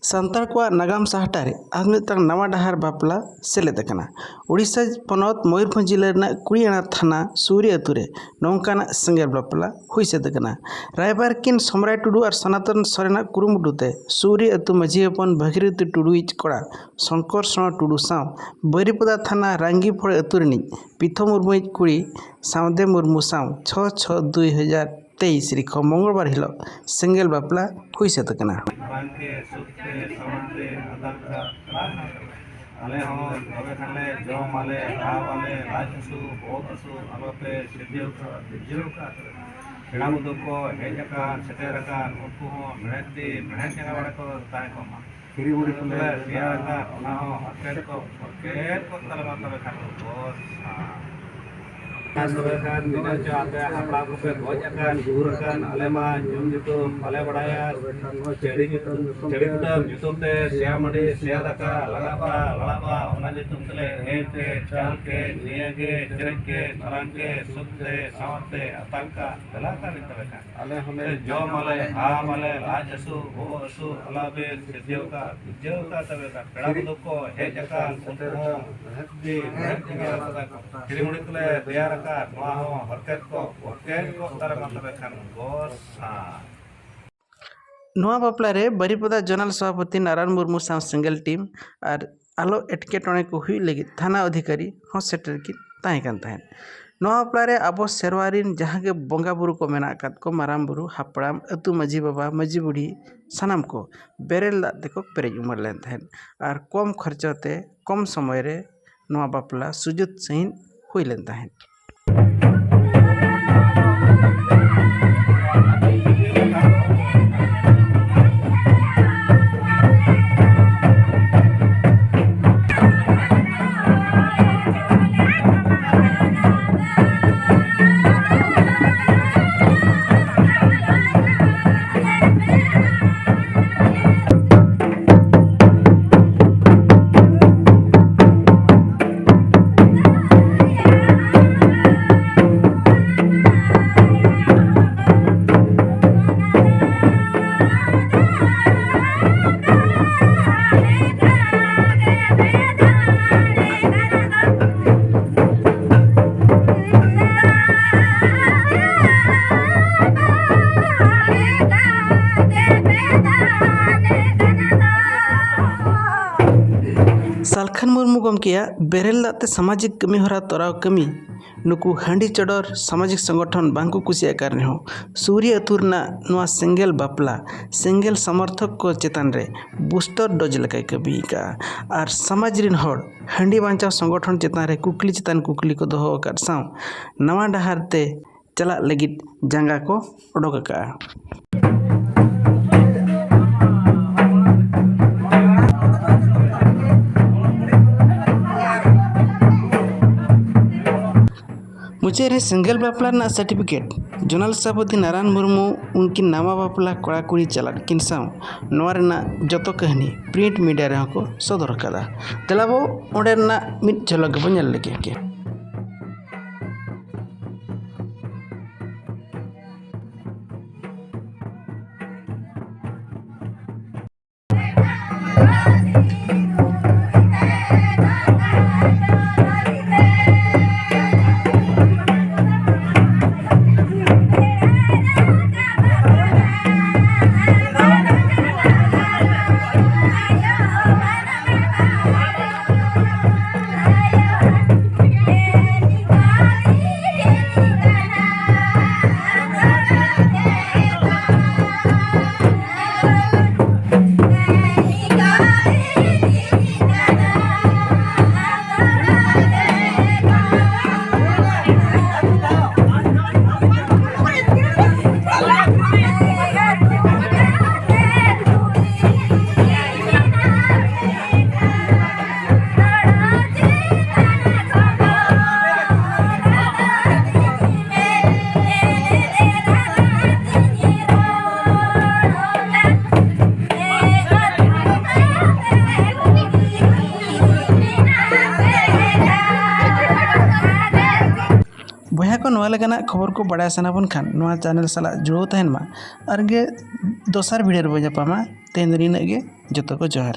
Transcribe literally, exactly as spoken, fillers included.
ᱥᱟᱱᱛᱟᱲ ᱠᱚᱣᱟᱜ ᱱᱟᱜᱟᱢ ᱥᱟᱦᱴᱟ ᱨᱮ ᱟᱨ ᱢᱤᱫᱴᱟᱝ ᱱᱟᱣᱟ ᱰᱟᱦᱟᱨ ᱵᱟᱯᱞᱟ ᱥᱮᱞᱮᱫ ᱟᱠᱟᱱᱟ᱾ ᱳᱰᱤᱥᱟ ᱯᱚᱱᱚᱛ ᱢᱚᱭᱩᱨᱵᱷᱚᱸᱡᱽ ᱡᱤᱞᱟᱹ ᱨᱮᱱᱟᱜ ᱠᱩᱲᱤᱭᱟᱱᱟ ᱛᱷᱟᱱᱟ ᱥᱩᱨᱤ ᱟᱹᱛᱩ ᱨᱮ ᱱᱚᱝᱠᱟᱱᱟᱜ ᱥᱮᱸᱜᱮᱞ ᱵᱟᱯᱞᱟ ᱦᱩᱭ ᱥᱟᱹᱛ ᱟᱠᱟᱱᱟ᱾ ᱨᱟᱭᱵᱟᱨ ᱠᱤᱱ ᱥᱚᱢᱨᱟᱭ ᱴᱩᱰᱩ ᱟᱨ ᱥᱚᱱᱟᱛᱚᱱ ᱥᱚᱨᱮᱱᱟᱜ ᱠᱩᱨᱩᱢᱩᱴᱩ ᱛᱮ ᱥᱩᱨᱤ ᱟᱹᱛᱩ ᱢᱟᱹᱡᱷᱤ ᱦᱚᱯᱚᱱ ᱵᱷᱟᱹᱜᱤᱨᱚᱛᱤ ᱴᱩᱰᱩᱭᱤᱡ ᱠᱚᱲᱟ ᱥᱚᱝᱠᱚᱨ ᱥᱚᱬᱟ ᱴᱩᱰᱩ ᱥᱟᱶ ᱵᱟᱹᱨᱤᱯᱚᱫᱟ ᱛᱷᱟᱱᱟ ᱨᱟᱝᱜᱤᱯᱷᱚᱲ ᱟᱹᱛᱩ ᱨᱤᱱᱤᱡ ᱯᱤᱛᱷᱚ ᱢᱩᱨᱢᱩᱭᱤᱡ ᱠᱩᱲᱤ ᱥᱟᱶᱫᱮ ᱢᱩᱨᱢᱩ ᱥᱟᱶ ᱪᱷᱚ ᱪᱷᱚ ᱫᱩᱭ ᱦᱟᱡᱟᱨ ᱛᱮᱭᱤᱥ ᱨᱤᱠᱷᱚ ᱢᱚᱝᱜᱚᱞᱵᱟᱨ ᱦᱤᱞᱳᱜ ᱥᱮᱸᱜᱮᱞ ᱵᱟᱯᱞᱟ ᱦᱩᱭ ᱥᱟᱹᱛ ᱟᱠᱟᱱᱟ᱾ ᱱᱟᱯᱟᱭ ᱛᱮ, ᱥᱩᱠ ᱛᱮ, ᱥᱟᱶᱟᱨ ᱛᱮ, ᱟᱫᱟᱨ ᱠᱟᱨᱰ ᱠᱟᱱᱟ᱾ ᱟᱞᱮ ᱦᱚᱸ ᱛᱚᱵᱮ ᱠᱷᱟᱱ ᱞᱮ ᱡᱚᱢ ᱟᱞᱮ, ᱧᱩ ᱟᱞᱮ, ᱞᱟᱡ ᱦᱟᱹᱥᱩ, ᱵᱚᱦᱚᱜ ᱦᱟᱹᱥᱩ ᱟᱞᱚ ᱯᱮ ᱥᱤᱨᱡᱟᱹᱣ ᱠᱟᱜᱼᱟ, ᱥᱤᱨᱡᱟᱹᱣ ᱠᱟᱜᱼᱟ᱾ ᱯᱮᱲᱟ ᱢᱩᱫᱟᱹ ᱠᱚ ᱦᱮᱡ ᱟᱠᱟᱱ, ᱥᱮᱴᱮᱨ ᱟᱠᱟᱱ, ᱩᱱᱠᱩ ᱦᱚᱸ ᱢᱮᱬᱦᱮᱫ ᱛᱤ, ᱢᱮᱬᱦᱮᱫ ᱡᱟᱸᱜᱟ ᱵᱟᱲᱟ ᱠᱚ ᱛᱟᱦᱮᱸ ᱠᱚᱜ ᱢᱟ᱾ ᱠᱤᱨᱤ ᱵᱩᱲᱤ ᱠᱚᱞᱮ ᱥᱮᱭᱟ ᱟᱠᱟᱫ, ᱚᱱᱟ ᱦᱚᱸ ᱦᱚᱨᱠᱮᱛ ᱠᱚ, ᱦᱚᱨᱠᱮᱛ ᱠᱚ ᱛᱟᱞᱮ ᱢᱟ ᱛᱚᱵᱮ ᱠᱷᱟᱱ ᱫᱚ ᱵᱚᱥ᱾ ᱟᱨ ᱛᱚᱵᱮ ᱠᱷᱟᱱ ᱱᱤᱱᱟᱹᱜ ᱪᱚ ᱟᱯᱮ ᱦᱟᱯᱲᱟᱢ ᱠᱚᱯᱮ ᱜᱚᱡ ᱟᱠᱟᱱ, ᱜᱩᱨ ᱟᱠᱟᱱ, ᱟᱞᱮ ᱢᱟ ᱧᱩᱢ ᱧᱩᱛᱩᱢ ᱵᱟᱞᱮ ᱵᱟᱲᱟᱭᱟ᱾ ᱪᱟᱹᱲᱤ ᱧᱩᱛᱩᱢ, ᱪᱟᱹᱲᱤ ᱠᱩᱴᱟᱹᱢ ᱧᱩᱛᱩᱢ ᱛᱮ ᱥᱮᱭᱟ ᱢᱟᱹᱰᱤ, ᱥᱮᱭᱟ ᱫᱟᱠᱟ, ᱞᱟᱲᱟᱵᱟ, ᱞᱟᱲᱟᱵᱟ, ᱚᱱᱟ ᱧᱩᱛᱩᱢ ᱛᱮᱞᱮ ᱮᱱᱮᱡ ᱛᱮ, ᱪᱟᱞ ᱠᱮ, ᱱᱤᱭᱟᱹ ᱜᱮ, ᱪᱮᱨᱮᱡ ᱠᱮ, ᱢᱟᱨᱟᱝ ᱠᱮ, ᱥᱩᱠ ᱛᱮ, ᱥᱟᱶᱟᱨ ᱛᱮ, ᱟᱛᱟᱝ ᱠᱟᱜ, ᱫᱮᱞᱟ ᱠᱟᱜ ᱞᱤᱧ ᱛᱚᱵᱮ ᱠᱷᱟᱱ᱾ ᱟᱞᱮ ᱦᱚᱸᱞᱮ ᱡᱚᱢ ᱟᱞᱮ, ᱦᱟᱢ ᱟᱞᱮ, ᱞᱟᱡ ᱦᱟᱹᱥᱩ, ᱵᱚᱦᱚᱜ ᱦᱟᱹᱥᱩ, ᱟᱞᱟᱵᱮ ᱥᱤᱨᱡᱟᱹᱣ ᱠᱟᱜ, ᱵᱤᱨᱡᱟᱹᱣ ᱠᱟᱜ ᱛᱚᱵᱮ ᱠᱷᱟᱱ᱾ ᱯᱮᱲᱟ ᱠᱚᱫᱚ ᱠᱚ ᱦᱮᱡ ᱟᱠᱟᱱ, ᱩᱱᱠᱩ ᱦᱚᱸ ᱟᱹᱰᱤ ᱢᱮᱬᱦᱮᱫ ᱛᱮᱜᱮ ᱟᱞᱮ ᱫᱚ ᱠᱷᱤᱨᱤ ᱢᱩᱲᱤ ᱠᱚᱞᱮ ᱛᱮᱭᱟᱨ ᱟᱠᱟᱫ, ᱱᱚᱣᱟ ᱦᱚᱸ ᱦᱚᱨᱠᱮᱛ ᱠᱚ, ᱦᱚᱨᱠᱮᱛ ᱠᱚ ᱛᱟᱞᱮ ᱢᱟ ᱛᱚᱵᱮ ᱠᱷᱟᱱ ᱜᱚᱥᱟ᱾ ᱱᱚᱣᱟ ᱵᱟᱯᱞᱟ ᱨᱮ ᱵᱟᱹᱨᱤᱯᱚᱫᱟ ᱡᱚᱱᱟᱞ ᱥᱚᱵᱷᱟᱯᱚᱛᱤ ᱱᱟᱨᱟᱭᱚᱱ ᱢᱩᱨᱢᱩ ᱥᱟᱶ ᱥᱮᱸᱜᱮᱞ ᱴᱤᱢ ᱟᱨ ᱟᱞᱚ ᱮᱴᱠᱮᱴᱚᱬᱮ ᱠᱚ ᱦᱩᱭᱩᱜ ᱞᱟᱹᱜᱤᱫ ᱛᱷᱟᱱᱟ ᱚᱫᱷᱤᱠᱟᱨᱤ ᱦᱚᱸ ᱥᱮᱴᱮᱨ ᱠᱤᱱ ᱛᱟᱦᱮᱸ ᱠᱟᱱ ᱛᱟᱦᱮᱸᱫ᱾ ᱱᱚᱣᱟ ᱵᱟᱯᱞᱟ ᱨᱮ ᱟᱵᱚ ᱥᱮᱨᱣᱟ ᱨᱤᱱ ᱡᱟᱦᱟᱸ ᱜᱮ ᱵᱚᱸᱜᱟ ᱵᱩᱨᱩ ᱠᱚ ᱢᱮᱱᱟᱜ ᱟᱠᱟᱫ ᱠᱚ, ᱢᱟᱨᱟᱝ ᱵᱩᱨᱩ, ᱦᱟᱯᱲᱟᱢ, ᱟᱹᱛᱩ ᱢᱟᱹᱡᱷᱤ ᱵᱟᱵᱟ, ᱢᱟᱹᱡᱷᱤ ᱵᱩᱰᱷᱤ, ᱥᱟᱱᱟᱢ ᱠᱚ ᱵᱮᱨᱮᱞ ᱫᱟᱜ ᱛᱮᱠᱚ ᱯᱮᱨᱮᱡ ᱩᱢᱟᱹᱨ ᱞᱮᱱ ᱛᱟᱦᱮᱸᱫ ᱟᱨ ᱠᱚᱢ ᱠᱷᱚᱨᱪᱟ ᱛᱮ ᱠᱚᱢ ᱥᱚᱢᱚᱭ ᱨᱮ ᱱᱚᱣᱟ ᱵᱟᱯᱞᱟ ᱥᱩᱡᱩᱛ ᱥᱟᱺᱦᱤᱡ ᱦᱩᱭ ᱞᱮᱱ ᱛᱟᱦᱮᱸᱫ᱾ ᱠᱷᱟᱱ ᱢᱩᱨᱢᱩ ᱜᱚᱢᱠᱮᱭᱟᱜ ᱵᱮᱨᱮᱞ ᱫᱟᱜ ᱛᱮ ᱥᱟᱢᱟᱡᱤᱠ ᱠᱟᱹᱢᱤ ᱦᱚᱨᱟ ᱛᱚᱨᱟᱣ ᱠᱟᱹᱢᱤ ᱱᱩᱠᱩ ᱦᱟᱺᱰᱤ ᱪᱚᱰᱚᱨ ᱥᱟᱢᱟᱡᱤᱠ ᱥᱚᱝᱜᱚᱴᱷᱚᱱ ᱵᱟᱝ ᱠᱚ ᱠᱩᱥᱤᱭᱟᱜ ᱠᱟᱱ ᱨᱮᱦᱚᱸ, ᱥᱩᱨᱤᱭᱟᱹ ᱟᱹᱛᱩ ᱨᱮᱱᱟᱜ ᱱᱚᱣᱟ ᱥᱮᱸᱜᱮᱞ ᱵᱟᱯᱞᱟ ᱥᱮᱸᱜᱮᱞ ᱥᱚᱢᱚᱨᱛᱷᱚᱠ ᱠᱚ ᱪᱮᱛᱟᱱ ᱨᱮ ᱵᱩᱥᱴᱟᱨ ᱰᱳᱡᱽ ᱞᱮᱠᱟᱭ ᱠᱟᱹᱢᱤ ᱟᱠᱟᱫᱼᱟ᱾ ᱟᱨ ᱥᱚᱢᱟᱡᱽ ᱨᱮᱱ ᱦᱚᱲ ᱦᱟᱺᱰᱤ ᱵᱟᱧᱪᱟᱣ ᱥᱚᱝᱜᱚᱴᱷᱚᱱ ᱪᱮᱛᱟᱱ ᱨᱮ ᱠᱩᱠᱞᱤ ᱪᱮᱛᱟᱱ ᱠᱩᱠᱞᱤ ᱠᱚ ᱫᱚᱦᱚ ᱟᱠᱟᱫ ᱥᱟᱶ, ᱱᱟᱣᱟ ᱰᱟᱦᱟᱨ ᱛᱮ ᱪᱟᱞᱟᱜ ᱞᱟᱹᱜᱤᱫ ᱡᱟᱸᱜᱟ ᱠᱚ ᱚᱰᱚᱠ ᱟᱠᱟᱫᱼᱟ᱾ ᱢᱩᱪᱟᱹᱫ ᱨᱮ ᱥᱮᱸᱜᱮᱞ ᱵᱟᱯᱞᱟ ᱨᱮᱱᱟᱜ ᱥᱟᱨᱴᱤᱯᱷᱤᱠᱮᱴ ᱡᱚᱱᱟᱞ ᱥᱚᱵᱷᱟᱯᱚᱛᱤ ᱱᱟᱨᱟᱭᱚᱱ ᱢᱩᱨᱢᱩ ᱩᱱᱠᱤᱱ ᱱᱟᱣᱟ ᱵᱟᱯᱞᱟ ᱠᱚᱲᱟ ᱠᱩᱲᱤ ᱪᱟᱞᱟᱜ ᱠᱤᱱ ᱥᱟᱶ ᱱᱚᱣᱟ ᱨᱮᱱᱟᱜ ᱡᱚᱛᱚ ᱠᱟᱹᱦᱱᱤ ᱯᱨᱤᱱᱴ ᱢᱤᱰᱤᱭᱟ ᱨᱮᱦᱚᱸ ᱠᱚ ᱥᱚᱫᱚᱨ ᱟᱠᱟᱫᱟ᱾ ᱫᱮᱞᱟ ᱵᱚ ᱚᱸᱰᱮ ᱨᱮᱱᱟᱜ ᱢᱤᱫ ᱡᱷᱚᱞᱚᱠ ᱜᱮᱵᱚ ᱧᱮᱞ ᱞᱮᱜᱮ᱾ ᱵᱚᱭᱦᱟ ᱠᱚ, ᱱᱚᱣᱟ ᱞᱮᱠᱟᱱᱟᱜ ᱠᱷᱚᱵᱚᱨ ᱠᱚ ᱵᱟᱲᱟᱭ ᱥᱟᱱᱟ ᱵᱚᱱ ᱠᱷᱟᱱ, ᱱᱚᱣᱟ ᱪᱮᱱᱮᱞ ᱥᱟᱞᱟᱜ ᱡᱩᱲᱟᱹᱣ ᱛᱟᱦᱮᱱ ᱢᱟ᱾ ᱟᱨ ᱜᱮ ᱫᱚᱥᱟᱨ ᱵᱷᱤᱰᱤᱭᱳ ᱨᱮᱵᱚᱱ ᱧᱟᱯᱟᱢᱟ᱾ ᱛᱮᱦᱮᱧ ᱫᱚ ᱱᱤᱱᱟᱹᱜ ᱜᱮ᱾ ᱡᱚᱛᱚ ᱠᱚ ᱡᱚᱦᱟᱨ᱾